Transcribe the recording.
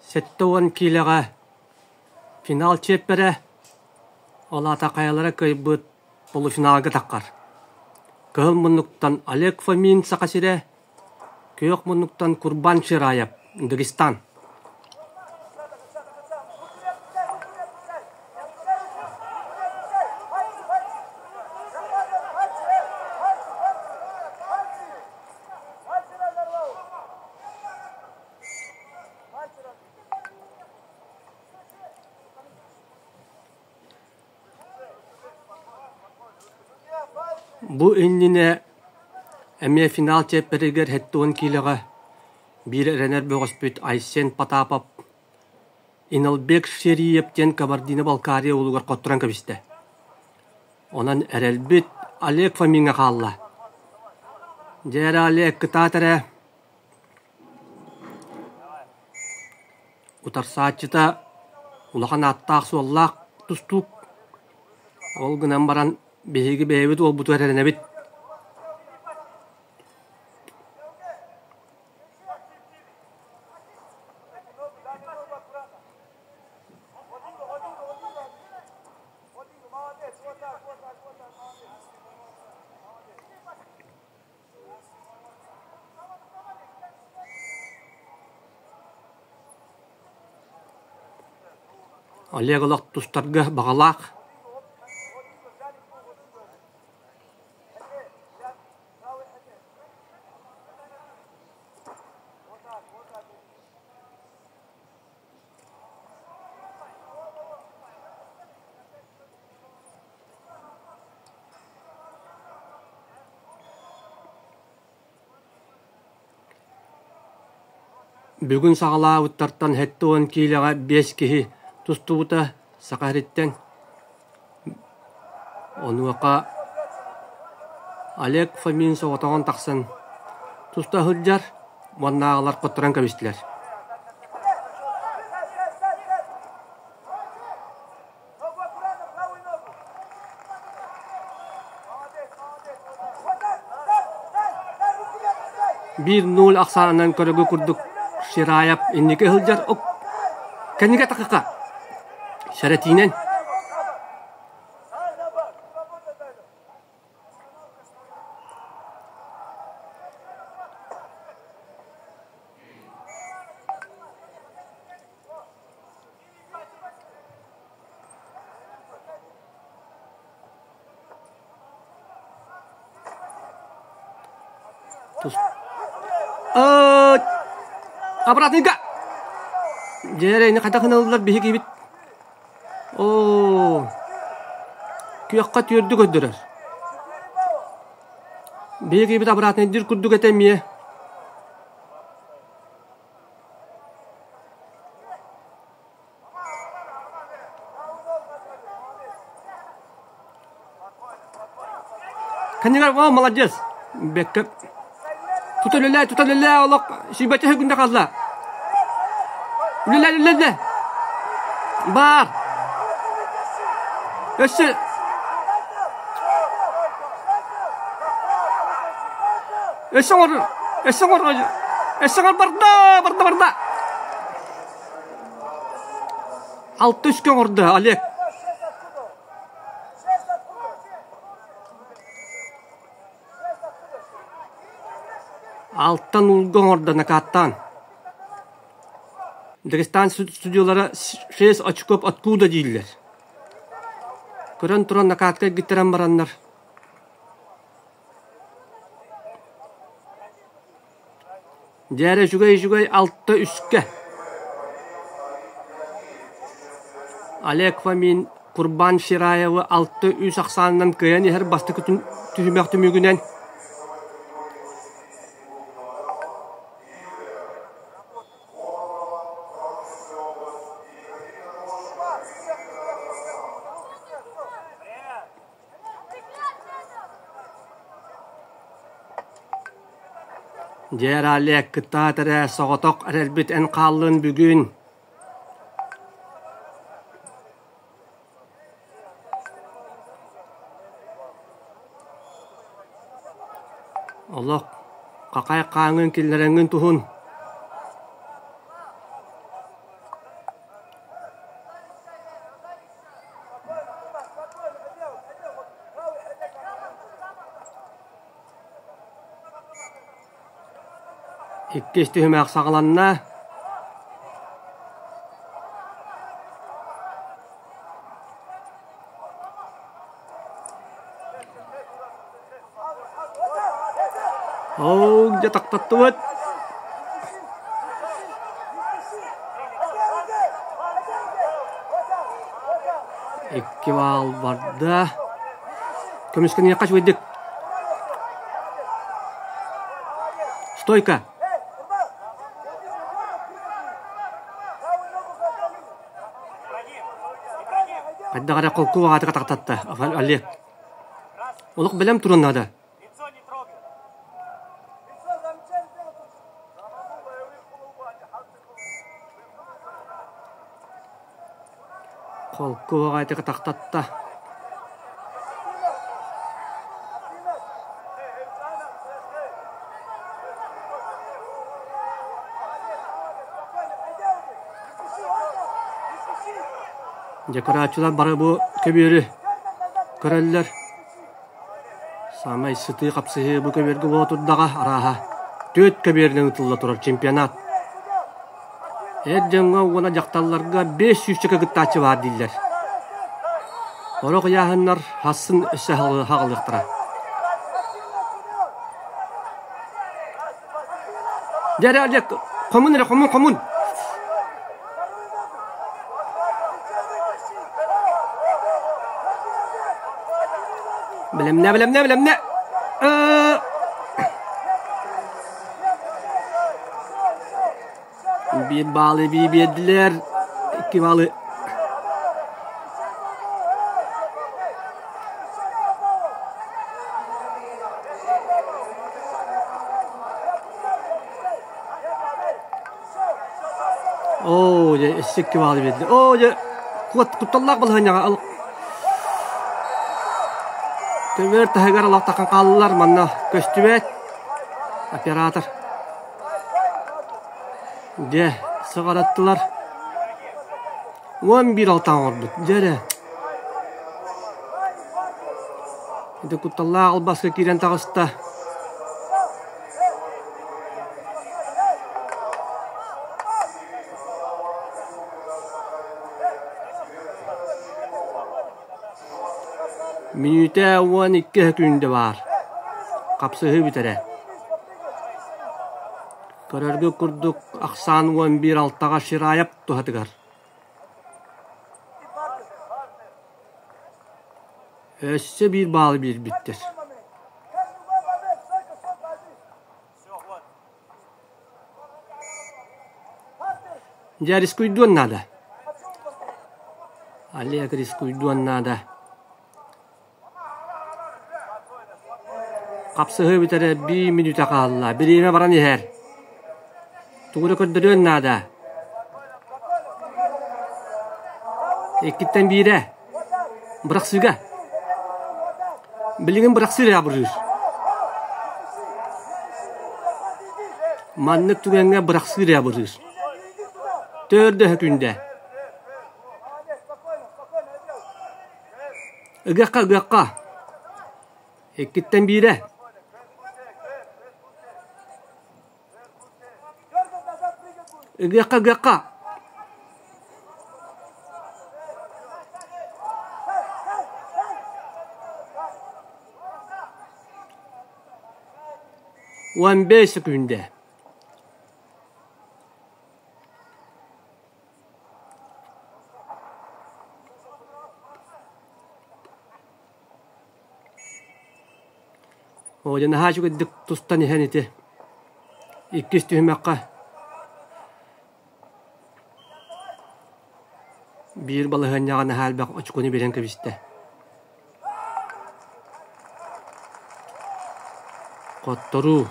70 киилэҕэ финал чиэппэрэ, ол аата хайалара кыайбыт полуфиналга таххар. Кыһыл муннуктан Олег Фомин Саха сирэ, күөх муннуктан Курбан Шираев Дагестан. Бу иннинэ эмиэ финал чиэппэригэр 70 киилэҕэ биир эрэнэр бөҕөспүт Айсен Потапов Иналбек Шериев диэн Кабардино-Балкария уолугар хотторон кэбистэ. Онон эрэлбит Олег Фомиҥҥа хаалла. Дьэ эрэ, Олег, кытаат эрэ. Утарсааччыта улахан ааттаах-суоллаах тустуук. Ол гынан баран биһиги бэйэбит уолбутугар эрэнэбит. Олег олох тустарга баҕалаах. Бүгүн саҕалаабыттартан 70 киилэҕэ 5 киһи тустубута Саха сириттэн. Онуоха Олег Фомин соҕотоҕун тахсан туста сылдьар уоннааҕылар хотторон кэбистилэр. 1-0 ахсаанынан көрөгү курдук Шираев инники сылдьар кэннигэ такыка сэрэтиинэн Обратненько! Дьэ, ини хайдах гыналлар биһиги Оо, күөххэ түөрдү көрдөрөр. Биһиги обратнайдыыр курдук этэ эмиэ. Кэннигэр о, молодец! Бэккэ тута үлэлээ, тута үлэлээ, олох сүүрбэччэ секунда хаалла. Үлэлээ, үлэлээ! Баар! Өссө Өссө оҥор! Өссө оҥор! Өссө оҥор барда! Барда, барда! Алта үскэ оҥордо Олег. Алтан уулга оҥордо накааттаан. Дагестан судьуйалара шесть очков откуда дииллэр. Көрөн туран накаатка эргиттэрэн бараннар. Дьээрэ үчүгэй-үчүгэй алта үскэ Олег Фомин Курбан Шираевы 6-3 ахсаанынан кыайан иһэр бастакы түһүмэх түмүгүнэн Дьэ, Олег, кытаат эрэ, соҕотох эрэлбит эн хааллын бүгүн. Олох хахай хааҥҥын киллэрэҥҥин туһун. Иккис түһүмэх саҕаланна. Оо, дьэ тохтоттубут. Икки баал барда. Көмүскэниэххэ үчүгэйдик. Стойка! Хайдах эрэ холку баҕатык атахтатта Олег. Олох бэлэм туран наада. Холку баҕайытык атахтатта. Дьэ көрөөччүлэр бары бу көбүөрү көрөллөр. Саамай сытыы хапсыһыы бу көбүөргэ буола турдаҕа арааһа түөрт көбүөрүнэн ыытылла турар чемпионат. Эр дьоҥҥо уонна дьахталларга биэс сүүсчэкэ кыттааччы баар дииллэр. Сорох ыйааһыннар хассын өссө хаҕылыахтара. Дьэ эрэ, Олег, хомун эрэ, хомун, хомун! Бэлэмнэ, бэлэмнэ, бэлэмнэ! Биир баалы эбии биэрдилэр, икки баалы Оо, дьэ, өссө икки баалы биэрдилэр. Оо, дьэ, кутталлаах балаһыанньаҕа Көмөр таһыгар алахтахан хааллылар, манна көстүбэт. Оператор. Дьэ, сыҕараттылар. 11 алтан оҥорбут. Дьэ эрэ. Ити кутталлаах албаска киирэн таҕыста. Мүнүүтэ 12 сөкүүндэ баар. Хапсыһыы бүтэрэ. Көрөргүт курдук, ахсаан 11 алтаҕа Шираев туһатыгар. Өссө биир баалы биэрбиттэр. Дьэ, рискуйдуон наада. Олег рискуйдуон наада. Хапсыһыы бүтэрэ биир мүнүүтэ хаалла. Бириэмэ баран иһэр. Тугу эрэ көрдөрүөн наада. Иккиттэн биирэ. Бырахсыыга. Билигин бырахсыы эрэ абырыыр. Маннык түгэҥҥэ бырахсыы эрэ абырыыр. Төрдөһө күндэ. Ыгыахха, ыгыахха. Иккиттэн биирэ. Ыгыахха, ыгыахха. 15 сөкүүндэ. Оо, дьэ наһаа үчүгэйдик тустан иһэн ити иккис түһүмэххэ биир балаһыанньаҕа наһаа элбэх очукуну биэрэн кэбистэ. Хотторуу.